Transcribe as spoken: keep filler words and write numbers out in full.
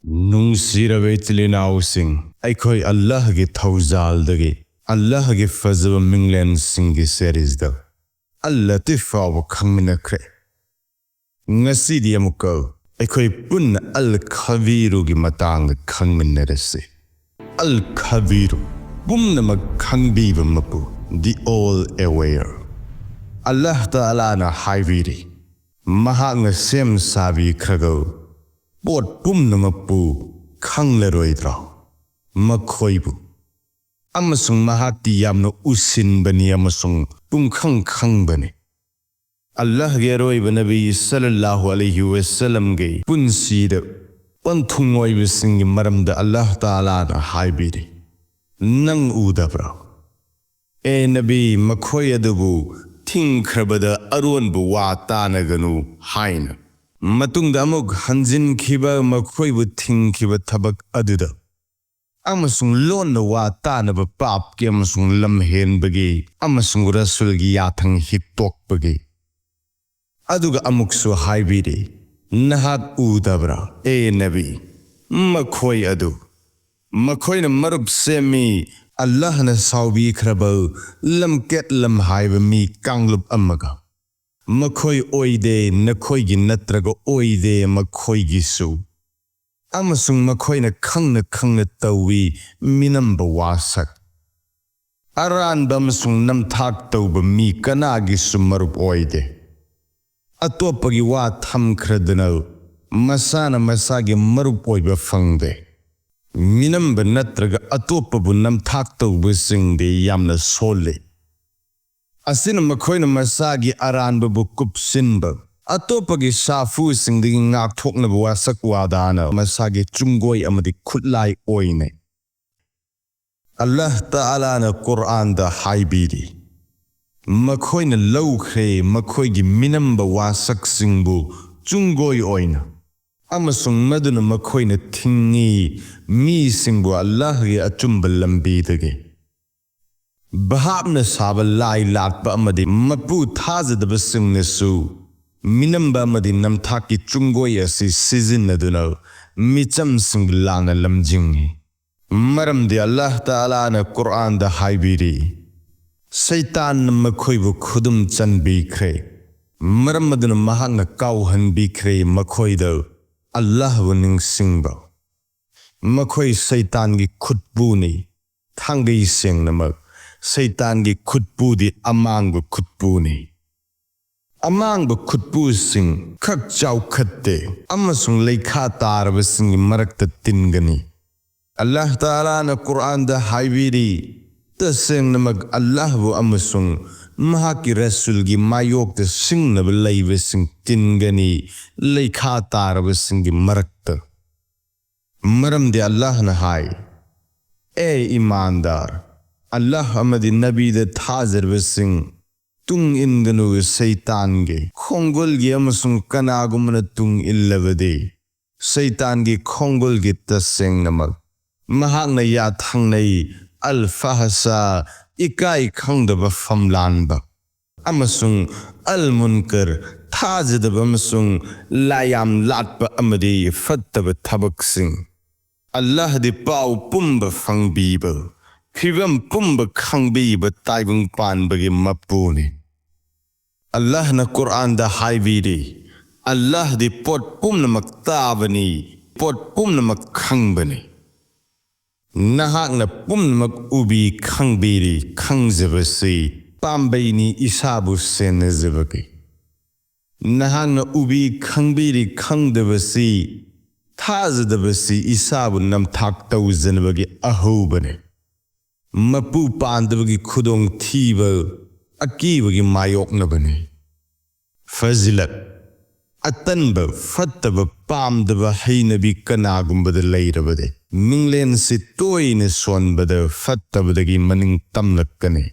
ꯅꯨꯡꯁꯤꯔꯕ ꯏꯆꯤꯜ ꯏꯅꯥꯎꯁꯤꯡ, ꯑꯩꯈꯣꯏ ꯑꯜꯂꯥꯍꯒꯤ ꯊꯧꯖꯥꯜꯗꯒꯤ, ꯑꯜꯂꯥꯍꯒꯤ ꯐꯖꯕ ꯃꯤꯡꯂꯦꯟꯁꯤꯡꯒꯤ ꯁꯦꯔꯤꯁꯗ ꯑꯜ ꯂꯇꯤꯐ ꯐꯥꯎꯕ ꯈꯪꯃꯤꯟꯅꯈ꯭ꯔꯦ꯫ ꯉꯁꯤꯗꯤ ꯑꯃꯨꯛꯀ ꯑꯩꯈꯣꯏ ꯄꯨꯟꯅ ꯑꯜ ꯈꯕꯤꯔꯨꯒꯤ ꯃꯇꯥꯡꯗ ꯈꯪꯃꯤꯟꯅꯔꯁꯤ꯫ ꯑꯜ ꯈꯕꯤꯔꯨ, ꯄꯨꯝꯅꯃꯛ ꯈꯪꯕꯤꯕ ꯃꯄꯨ, the all aware꯫ ꯑꯜꯂꯥꯍ ꯇꯥꯂꯥꯅ ꯍꯥꯏꯕꯤꯔꯤ, ꯃꯍꯥꯛꯅ ꯁꯦꯝ ꯁꯥꯕꯤꯈ꯭ꯔꯕ ꯄꯣꯠ ꯄꯨꯝꯅꯃꯛꯄꯨ ꯈꯪꯂꯔꯣꯏꯗ꯭ꯔꯣ? ꯃꯈꯣꯏꯕꯨ꯫ ꯑꯃꯁꯨꯡ ꯃꯍꯥꯛꯇꯤ ꯌꯥꯝꯅ ꯎꯁꯤꯟꯕꯅꯤ ꯑꯃꯁꯨꯡ ꯄꯨꯡꯈꯪ ꯈꯪꯕꯅꯤ꯫ ꯑꯜꯂꯥꯍꯒꯤ ꯑꯔꯣꯏꯕ ꯅꯕꯤ ꯁꯜꯂꯜꯂꯥꯍꯨ ꯑꯂꯩꯍꯤ ꯋꯁꯜꯂꯝꯒꯤ ꯄꯨꯟꯁꯤꯗ ꯄꯟꯊꯨꯡ ꯑꯣꯏꯕꯁꯤꯡꯒꯤ ꯃꯔꯝꯗ ꯑꯜꯂꯥꯍ ꯇꯥꯂꯥꯅ ꯍꯥꯏꯕꯤꯔꯤ, "ꯅꯪ ꯎꯗꯕ꯭ꯔꯥ? ꯑꯦ ꯅꯕꯤ, ꯃꯈꯣꯏ ꯑꯗꯨꯕꯨ ꯊꯤꯡꯈ꯭ꯔꯕꯗ ꯑꯔꯣꯟꯕ ꯋꯥ ꯇꯥꯅꯒꯅꯨ" ꯍꯥꯏꯅ꯫ ꯃꯇꯨꯡꯗ ꯑꯃꯨꯛ ꯍꯟꯖꯤꯟꯈꯤꯕ ꯃꯈꯣꯏꯕꯨ ꯊꯤꯡꯈꯤꯕ ꯊꯕꯛ ꯑꯗꯨꯗ, ꯑꯃꯁꯨꯡ ꯂꯣꯟꯅ ꯋꯥ ꯇꯥꯅꯕ ꯄꯥꯞꯀꯤ ꯑꯃꯁꯨꯡ ꯂꯝꯍꯦꯟꯕꯒꯤ ꯑꯃꯁꯨꯡ ꯔꯁꯨꯜꯒꯤ ꯌꯥꯊꯪ ꯍꯤꯛꯇꯣꯛꯄꯒꯤ꯫ ꯑꯗꯨꯒ ꯑꯃꯨꯛꯁꯨ ꯍꯥꯏꯕꯤꯔꯤ, "ꯅꯍꯥꯛ ꯎꯗꯕ꯭ꯔꯥ, ꯑꯦ ꯅꯕꯤ, ꯃꯈꯣꯏ ꯑꯗꯨ, ꯃꯈꯣꯏꯅ ꯃꯔꯨꯞ ꯁꯦꯝꯃꯤ ꯑꯜꯂꯥꯍꯅ ꯁꯥꯎꯕꯤꯈ꯭ꯔꯕ ꯂꯝꯀꯦꯠ ꯂꯝꯍꯥꯏꯕ ꯃꯤ ꯀꯥꯡꯂꯨꯞ ꯑꯃꯒ꯫ ꯃꯈꯣꯏ ꯑꯣꯏꯗꯦ ꯅꯈꯣꯏꯒꯤ ꯅꯠꯇ꯭ꯔꯒ ꯑꯣꯏꯗꯦ ꯃꯈꯣꯏꯒꯤꯁꯨ꯫ ꯑꯃꯁꯨꯡ ꯃꯈꯣꯏꯅ ꯈꯪꯅ ꯈꯪꯅ ꯇꯧꯏ ꯃꯤꯅꯝꯕ ꯋꯥꯁꯛ꯫ ꯑꯔꯥꯟꯕ ꯑꯃꯁꯨꯡ ꯅꯝꯊꯥꯛ ꯇꯧꯕ ꯃꯤ ꯀꯅꯥꯒꯤꯁꯨ ꯃꯔꯨꯞ ꯑꯣꯏꯗꯦ꯫ ꯑꯇꯣꯞꯄꯒꯤ ꯋꯥ ꯊꯝꯈ꯭ꯔꯗꯨꯅ ꯃꯁꯥꯅ ꯃꯁꯥꯒꯤ ꯃꯔꯨꯞ ꯑꯣꯏꯕ ꯐꯪꯗꯦ꯫ ꯃꯤꯅꯝꯕ ꯅꯠꯇ꯭ꯔꯒ ꯑꯇꯣꯞꯄꯕꯨ ꯅꯝꯊꯥꯛ ꯇꯧꯕꯁꯤꯡꯗꯤ ꯌꯥꯝꯅ ꯁꯣꯜꯂꯤ꯫ ꯑꯁꯤꯅ ꯃꯈꯣꯏꯅ ꯃꯁꯥꯒꯤ ꯑꯔꯥꯟꯕꯕꯨ ꯀꯨꯞꯁꯤꯟꯕ, ꯑꯇꯣꯞꯄꯒꯤ ꯁꯥꯐꯨꯁꯤꯡꯗꯒꯤ ꯉꯥꯛꯊꯣꯛꯅꯕ ꯋꯥꯁꯛ ꯋꯥꯗꯥꯅ ꯃꯁꯥꯒꯤ ꯆꯨꯡꯒꯣꯏ ꯑꯃꯗꯤ ꯈꯨꯠꯂꯥꯏ ꯑꯣꯏꯅꯩ꯫ ꯑꯜꯂꯥꯍ ꯇꯥꯂꯥꯅ ꯀꯨꯔꯑꯥꯟꯗ ꯍꯥꯏꯕꯤꯔꯤ, "ꯃꯈꯣꯏꯅ ꯂꯧꯈ꯭ꯔꯦ ꯃꯈꯣꯏꯒꯤ ꯃꯤꯅꯝꯕ ꯋꯥꯁꯛꯁꯤꯡꯕꯨ ꯆꯨꯡꯒꯣꯏ ꯑꯣꯏꯅ, ꯑꯃꯁꯨꯡ ꯃꯗꯨꯅ ꯃꯈꯣꯏꯅ ꯊꯤꯡꯉꯤ ꯃꯤꯁꯤꯡꯕꯨ ꯑꯜꯂꯥꯍꯒꯤ ꯑꯆꯨꯝꯕ ꯂꯝꯕꯤꯗꯒꯤ"꯫ ꯚꯥꯞꯅ ꯁꯥꯕ ꯂꯥꯏ ꯂꯥꯠꯄ ꯑꯃꯗꯤ ꯃꯄꯨ ꯊꯥꯖꯗꯕꯁꯤꯡꯅꯁꯨ ꯃꯤꯅꯝꯕ ꯑꯃꯗꯤ ꯅꯝꯊꯥꯛꯀꯤ ꯆꯨꯡꯒꯣꯏ ꯑꯁꯤ ꯁꯤꯖꯤꯟꯅꯗꯨꯅ ꯃꯤꯆꯝꯁꯤꯡꯕꯨ ꯂꯥꯟꯅ ꯂꯝꯖꯤꯡꯏ꯫ ꯃꯔꯝꯗꯤ ꯑꯜꯂꯥꯍ ꯇꯥꯂꯥꯅ ꯀꯨꯔꯑꯥꯟꯗ ꯍꯥꯏꯕꯤꯔꯤ, ꯁꯩꯇꯥꯟꯅ ꯃꯈꯣꯏꯕꯨ ꯈꯨꯗꯨꯝ ꯆꯟꯕꯤꯈ꯭ꯔꯦ꯫ ꯃꯔꯝ ꯑꯗꯨꯅ ꯃꯍꯥꯛꯅ ꯀꯥꯎꯍꯟꯕꯤꯈ꯭ꯔꯦ ꯃꯈꯣꯏꯗ ꯑꯜꯂꯥꯍꯕꯨ ꯅꯤꯡꯁꯤꯡꯕ꯫ ꯃꯈꯣꯏ ꯁꯩꯇꯥꯟꯒꯤ ꯈꯨꯠꯄꯨꯅꯤ꯫ ꯊꯥꯡꯒꯩ ꯁꯦꯡꯅꯃꯛ ꯁꯩꯇꯥꯟꯒꯤ ꯈꯨꯠꯄꯨꯗꯤ ꯑꯃꯥꯡꯕ ꯈꯨꯠꯄꯨꯅꯤ꯫ ꯑꯃꯥꯡꯕ ꯈꯨꯠꯄꯨꯁꯤꯡ ꯈꯛ ꯆꯥꯎꯈꯠꯇꯦ ꯑꯃꯁꯨꯡ ꯂꯩꯈꯥ ꯇꯥꯔꯕꯁꯤꯡꯒꯤ ꯃꯔꯛꯇ ꯇꯤꯟꯒꯅꯤ꯫ ꯑꯜꯂꯥꯍ ꯇꯥꯂꯥꯅ ꯀꯨꯔꯑꯥꯟꯗ ꯍꯥꯏꯕꯤꯔꯤ, ꯇꯁꯦꯡꯅꯃꯛ ꯑꯜꯂꯥꯍꯕꯨ ꯑꯃꯁꯨꯡ ꯃꯍꯥꯛꯀꯤ ꯔꯁꯨꯜꯒꯤ ꯃꯥꯌꯣꯛꯇ ꯁꯤꯡꯅꯕ ꯂꯩꯕꯁꯤꯡ ꯇꯤꯟꯒꯅꯤ, ꯂꯩꯈꯥ ꯇꯥꯔꯕꯁꯤꯡꯒꯤ ꯃꯔꯛꯇ꯫ ꯃꯔꯝꯗꯤ ꯑꯜꯂꯥꯍꯅ ꯍꯥꯏ, ꯑꯦ ꯏꯃꯥꯟꯗꯥꯔ, ꯑꯜꯂꯥꯍ ꯑꯃꯗꯤ ꯅꯕꯤꯗ ꯊꯥꯖꯔꯕꯁꯤꯡ, ꯇꯨꯡ ꯏꯟꯒꯅꯨ ꯁꯩꯇꯥꯟꯒꯤ ꯈꯣꯡꯒꯨꯜꯒꯤ, ꯑꯃꯁꯨꯡ ꯀꯅꯥꯒꯨꯝꯕꯅ ꯇꯨꯡ ꯏꯜꯂꯕꯗꯤ ꯁꯩꯇꯥꯟꯒꯤ ꯈꯣꯡꯒꯨꯜꯒꯤ, ꯇꯁꯦꯡꯅꯃꯛ ꯃꯍꯥꯛꯅ ꯌꯥꯊꯪꯅꯩ ꯑꯜ ꯐꯍꯁꯥ, ꯏꯀꯥꯏ ꯈꯪꯗꯕ ꯐꯝꯂꯥꯟꯕ, ꯑꯃꯁꯨꯡ ꯑꯜ ꯃꯨꯟꯀꯔ, ꯊꯥꯖꯗꯕ ꯑꯃꯁꯨꯡ ꯂꯥꯌꯥꯝ ꯂꯥꯠꯄ ꯑꯃꯗꯤ ꯐꯠꯇꯕ ꯊꯕꯛꯁꯤꯡ꯫ ꯑꯜꯂꯥꯍꯗꯤ ꯄꯥꯎ ꯄꯨꯝꯕ ꯐꯪꯕꯤꯕ, ꯐꯤꯕꯝ ꯄꯨꯝꯕ ꯈꯪꯕꯤꯕ ꯇꯥꯏꯕꯪ ꯄꯥꯟꯕꯒꯤ ꯃꯄꯨꯅꯤ꯫ ꯑꯜꯂꯥꯍꯅ ꯀꯨꯔꯑꯥꯟꯗ ꯍꯥꯏꯕꯤꯔꯤ, ꯑꯜꯂꯥꯍꯗꯤ ꯄꯣꯠ ꯄꯨꯝꯅꯃꯛ ꯇꯥꯕꯅꯤ, ꯄꯣꯠ ꯄꯨꯝꯅꯃꯛ ꯈꯪꯕꯅꯤ꯫ ꯅꯍꯥꯛꯅ ꯄꯨꯝꯅꯃꯛ ꯎꯕꯤ ꯈꯪꯕꯤꯔꯤ ꯈꯪꯖꯕꯁꯤ ꯄꯥꯝꯕꯩꯅꯤ ꯏꯁꯥꯕꯨ ꯁꯦꯟꯅꯖꯕꯒꯤ꯫ ꯅꯍꯥꯛꯅ ꯎꯕꯤ ꯈꯪꯕꯤꯔꯤ ꯈꯪꯗꯕꯁꯤ ꯊꯥꯖꯗꯕꯁꯤ ꯏꯁꯥꯕꯨ ꯅꯝꯊꯥꯛ ꯇꯧꯖꯅꯕꯒꯤ ꯑꯍꯧꯕꯅꯤ꯫ ꯃꯄꯨ ꯄꯥꯟꯗꯕꯒꯤ ꯈꯨꯗꯣꯡꯊꯤꯕ ꯑꯀꯤꯕꯒꯤ ꯃꯥꯌꯣꯛꯅꯕꯅꯤ꯫ ꯐꯖꯤꯂꯠ, ꯑꯇꯟꯕ, ꯐꯠꯇꯕ, ꯄꯥꯝꯗꯕ ꯍꯩꯅꯕꯤ ꯀꯅꯥꯒꯨꯝꯕꯗ ꯂꯩꯔꯕꯗꯤ, ꯃꯤꯡꯂꯦꯟꯁꯤ ꯇꯣꯏꯅ ꯁꯣꯟꯕꯗ ꯐꯠꯇꯕꯗꯒꯤ ꯃꯅꯤꯡ ꯇꯝꯂꯛꯀꯅꯤ꯫